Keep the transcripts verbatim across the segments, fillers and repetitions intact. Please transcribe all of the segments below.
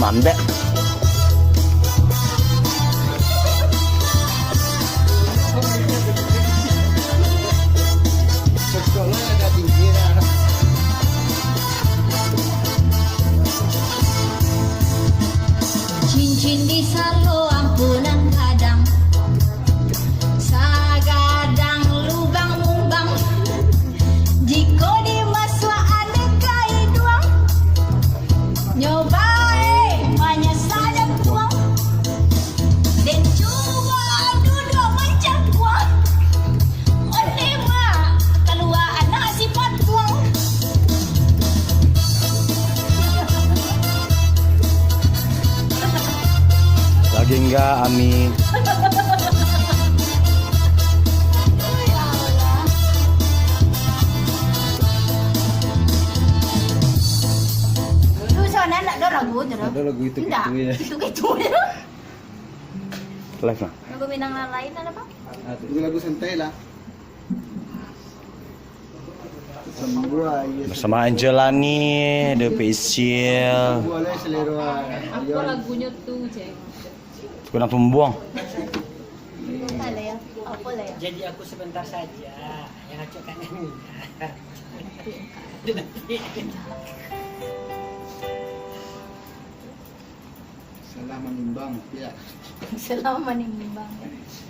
Ambek. Cincin di salo ampunan gadang, sagadang lubang mumbang. Jiko dimasuakan ka iduang, nyo bae manyasa jangkuang. Den cubo duduak mancangkuang, ondeh ma kalua anak sipatuang. Lagi enggak, Ami? Tu soalnya ndak ada lagu tu. Ndak ada lagu itu. Ndak. Itu gitu ya. Live lah. Lagu Minang nan lain ada apa? Itu lagu santai lah. Bersama Angelani, The Facial. Apa lagunya tu, Ceng? Tukang pembuang. Apa lah ya? Apa lah ya? Jadi aku sebentar saja, yang acok kangen. Salah manimbang, piak. Salah manimbang.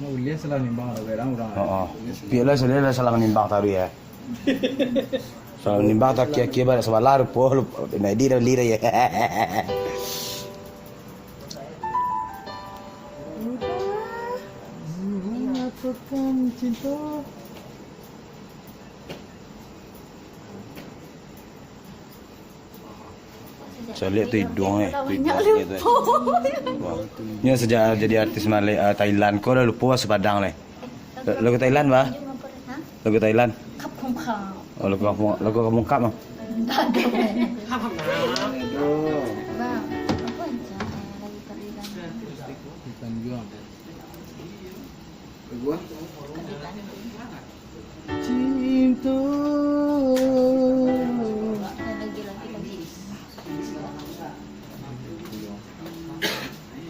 Nah, ulian salah nimbang, ada orang, orang. Oh, oh. Piak lah, salah, salah manimbang taruh ya. Salah manimbang tak kia-kia balik sebelah rupo, rupo. Nah, di dah beli dah ya. Udah. Menyatukan cinta. Caliak tu iduang, eh, tu iduang dia tu. Wah. Nyo sajak jadi artis Malay, ah, Thailand, ko lah lupo bahaso Padang leh. Lagu Thailand, bah? Lagu Thailand. Oh, lagu kampung, lagu kampung kap, bah? Bang, apa aja lagu Thailand? Lagu apa? Cinta. Lagi, lagi, lagi.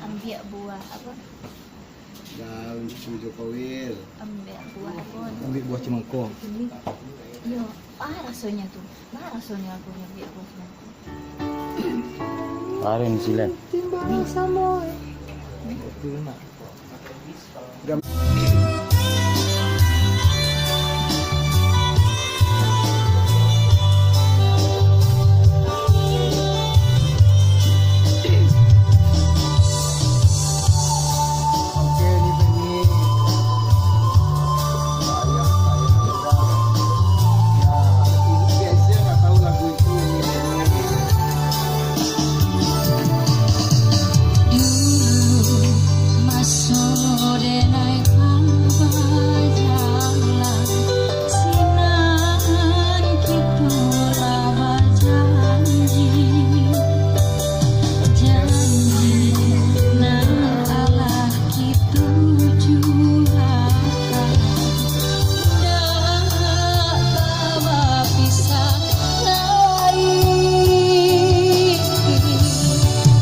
Ambiak buah apa? Daun cimangkok. Ambiak buah apa? Ambiak buah cimangkok. Ini, yo, apa rasanya tu? Apa rasanya aku ambiak buah cimangkok? Aren silen. Timbang samo, eh. Dulu maso denai bajalan, sinan kito lah bajanji. Janji nan alah kito julakan, dak ka bapisah lai.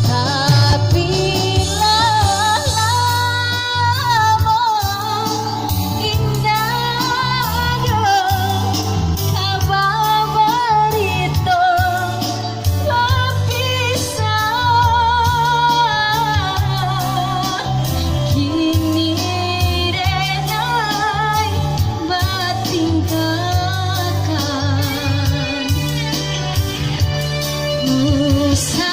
Tapi lah lamo indak ado kaba barito bapisah. Kini denai batingkahkan. Usah